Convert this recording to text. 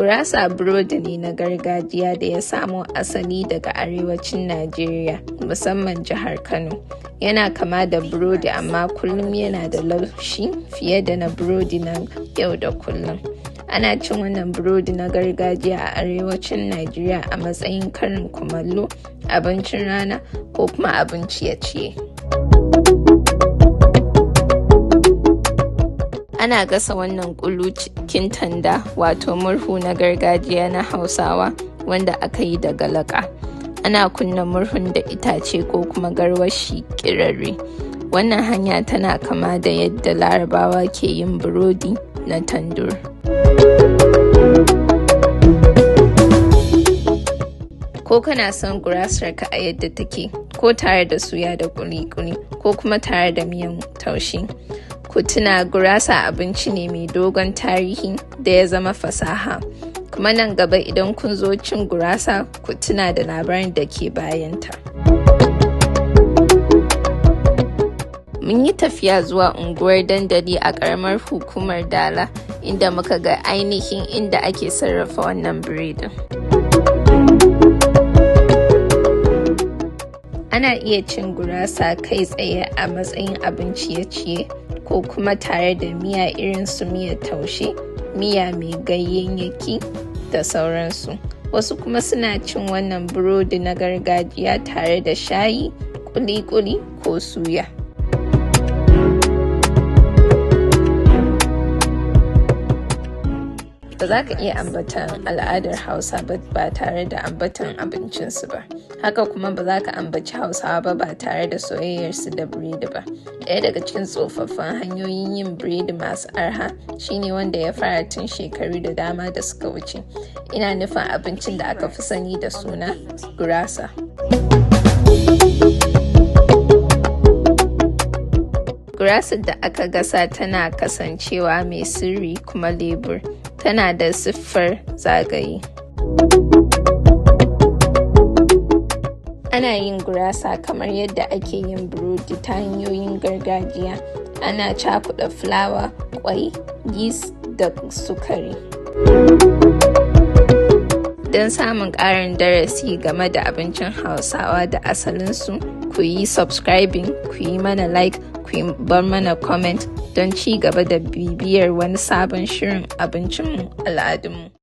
Gurasa burodi ne na gargajiya da ya samo asali daga arewacin Najeriya, musamman jihar Kano. Yana kama da burodi amma kullum yana da laushi fiye da na burodi na yau da kullum. Ana cin wannan burodi na gargajiya a arewacin Najeriya a matsayin karin kumallo, abincin rana ko kuma abin ciye-ciye. Ana gasa wannan kulu cikin tanda, wato murhu na gargajiya na Hausawa wanda aka yi daga laka. Ana kunna murhun da itace ko kuma garwashi ƙirarre. Wannan hanya tana kama da yadda Larabawa ke yin burodi na tandur. Ko kana son gurasarka a yadda take, ko tare da suya da kuli-kuli, ko kuma tare da miyan taushe. Ku tuna, gurasa abinci ne mai dogon tarihi da ya zama fasaha. Kuma nan gaba idan kun zo cin gurasa, ku tuna da labarin da ke bayanta. Mun yi tafiya zuwa unguwar Dandali a ƙaramar hukumar Dala, inda muka ga ainihin inda ake sarrafa wannan biredin. Ana iya cin gurasa kai tsaye a matsayin abin ciye-ciye ko kuma tare da miya irin su miyar taushe, miya mai ganyayyaki da sauransu. Wasu kuma suna cin wannan burodi na gargajiya tare da shayi, kuli-kuli ko suya. Ba za ka iya ambatan al'adar Hausa ba ba tare da ambatan abincinsu ba. Haka kuma ba za ka ambaci Hausawa ba ba tare da soyayyarsu da biredi ba. Ɗaya daga cikin tsofaffin hanyoyin yin biredi masu arha shine wanda ya fara tun shekaru da dama da suka wuce. Ina nufin abincin da aka fi sani da suna gurasa. Gurasar da aka gasa tana kasancewa mai sirri kuma lebur, tana da siffar zagaye. Ana yin gurasa kamar yadda ake yin burodi ta hanyoyin gargajiya. Ana cakuɗa fulawa, ƙwai, yis da sukari. Don samun ƙarin darasi game da abincin Hausawa da asalinsu, ku yi subscribing, ku yi mana like, ku bar mana comment don ci gaba da bibiyar wani sabon shirin abincinmu al'adunmu.